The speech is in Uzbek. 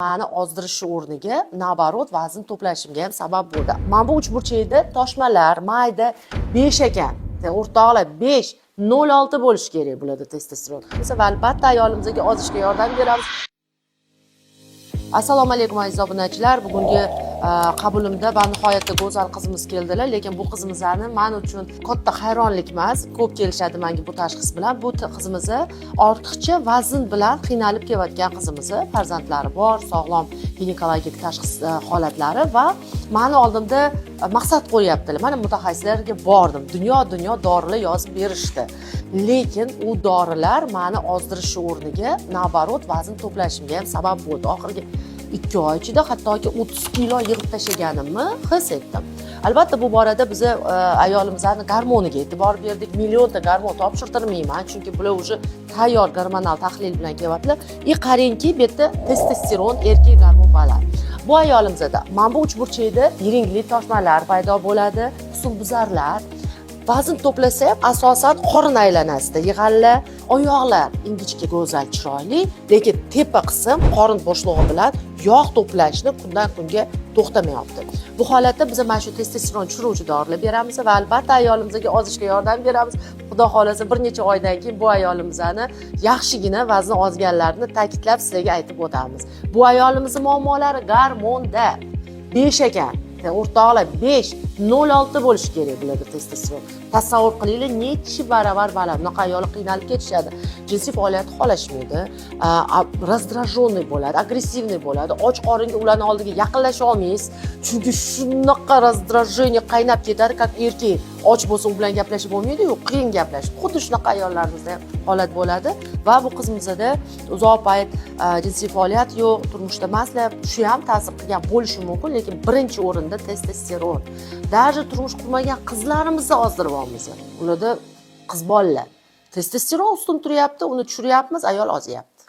Mani ozdirishi o'rniga, наоборот, vazn to'plashimga ham sabab bo'ldi. Mana bu uchburchakda toshmalar mayda, 5 ekan, o'rtoqlar, 5,06 bo'lishi kerak bularda testosteron. Va albatta ayolimizga ozishga yordam beramiz. Assalomu alaykum, aziz obunachilar! Bugungi qabulimda va nihoyatda go'zal qizimiz keldilar, lekin bu qizimizni man uchun katta hayronlik emas, ko'p kelishadi manga bu tashxis bilan. Bu qizimizni ortiqcha vazn bilan qiynalib kelayotgan qizimizni farzandlari bor, sog'lom ginekologik tashxis holatlari va mani oldimda maqsad qo'yyaptilar: "Mana, mutaxassislarga bordim, dunyo dunyo dorilar yozib berishdi, lekin u dorilar mani ozdirishi o'rniga, наоборот, vazn to'plashimga ham sabab bo'ldi. Oxirgi 2 oy ichida hattoki 30 kilo yig'ib tashlaganimni his etdim." Albatta, bu borada biza ayolimizni gormoniga e'tibor berdik. Millionta gormon topshirtirmayman, chunki bular уже tayyor gormonal tahlil bilan kelyaptilar. И qarangki, bu yerda testosteron, erkak gormon baland. Bu ayolimizda mana bu uchburchakda yiringli toshmalar paydo bo'ladi, husnbuzarlar, vazn to'plasa ham, asosan qorin aylanasida yig'anlar, oyoqlar ingichka, go'zal, chiroyli, lekin tepa qism, qorin bo'shlig'i bilan yog' to'plashni kundan kunga to'xtamayapti. Bu holatda biz mana shu testosteron tushiruvchi dorilar beramiz va albatta ayolimizga ozishga yordam beramiz. Xudo xohlasa, bir necha oydan keyin bu ayolimizni yaxshigina vazni ozganlarini ta'kidlab sizlarga aytib o'tamiz. Bu ayolimizni muammolari gormonda, 5 ekan, o'rtoqlar, 5,06 bo'lishi kerak bularda testosteron. Tasavvur qilinglar, nechi baravar baland. Bunaqa ayollar qiynalib ketishadi, jinsiy faoliyat xohlashmaydi, раздраженный bo'ladi, агрессивный bo'ladi. Och qoringa ularni oldiga yaqinlasha olmaysiz, chunki shunaqa раздражение, qaynab ketadi, как erkak och bo'lsa, u bilan gaplashib bo'lmaydiyu, qiyin gaplashib. Xuddi shunaqa ayollarimizda ham holat bo'ladi. Va bu qizimizda uzoq payt jinsiy faoliyat yo'q, turmushda emaslar, shu ham ta'sir qilgan bo'lishi mumkin, lekin birinchi o'rinda testosteron. Даже turmush qurmagan qizlarimizni ozdiryapmiz, ularda, qiz bolalar, testosteron ustun turyapti, uni tushiryapmiz, ayol ozyapti.